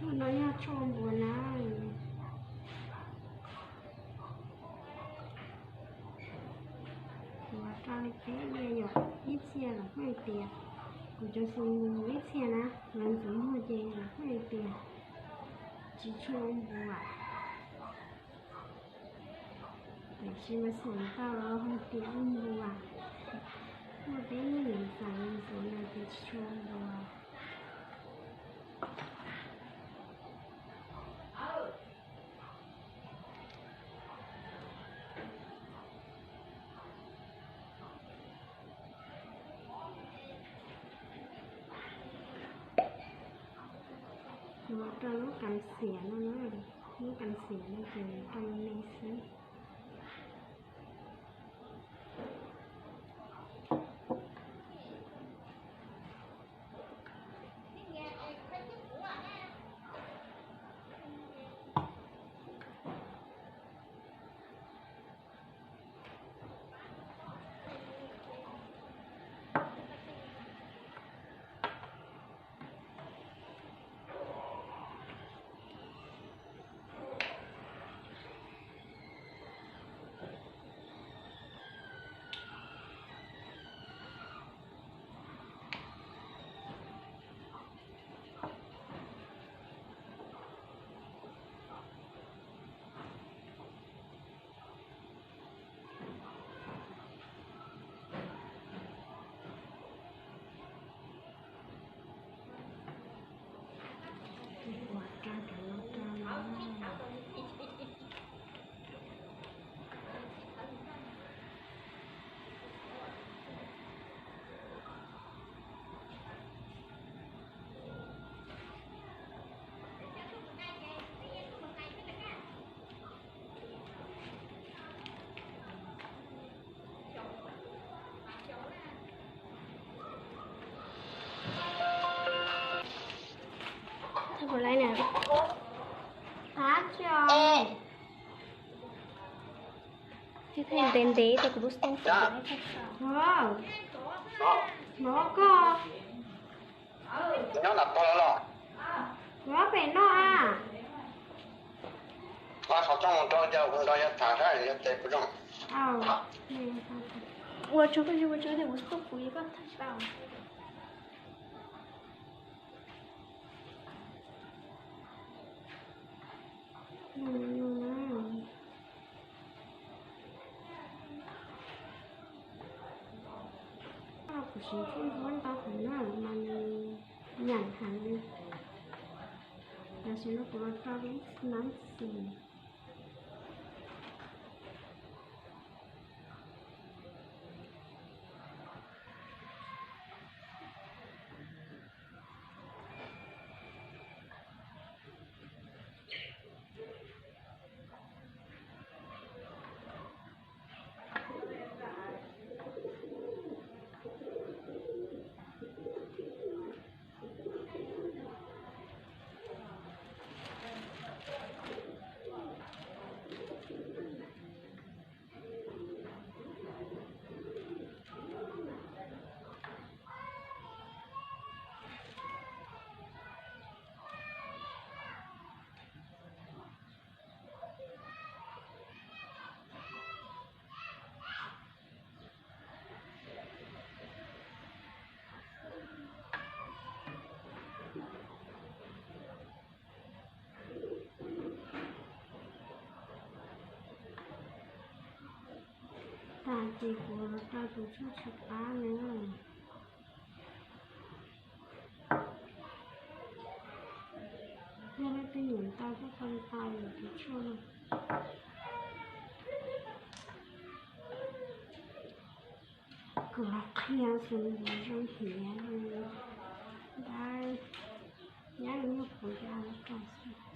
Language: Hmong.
No yog tshuaj npua na. Kuv rau li peb liaj yom, ib txhia los kuj hais tias, kuv cov xus npua ib txhia na, lawv ntxuav muag ces los kuj hais tias tsis tshua ua npua. Tiam sis mas xav tau los hais tias ua npua, muaj peb lub niam ntxawm ntxuav no ces tsis tshua ua npua. Kuv rau lub kas xiam no na, lub kas xiam no ces rau me me xwb. Thab kuv laiv na. Thab tsis. Tsis thaij ntev ntev rau kuv lub xov tooj. Hnov koj. Nyob nram tog los? Kuv ob pem no a. Qhov rooj mus rau ces kuv nrog yawg tham saib yawg tes puas zoo. Ua tsaug koj, ua tsaug kuv xov tooj puas yog koj thaij tau. Kuv siv tshuaj ntsuab ntau heev na mas nws nyaim heev li. Tam sim no kuv los rau ib nab xis. Tas ces kuv rau tus tshuaj tsis qab na. Yog leej twg nyiam ntau kuj tau ntau tus tshuaj no. Kuv los qhia xwb, zoo hiav li dab nyab li nyuag qhuav ces a los rau xwb.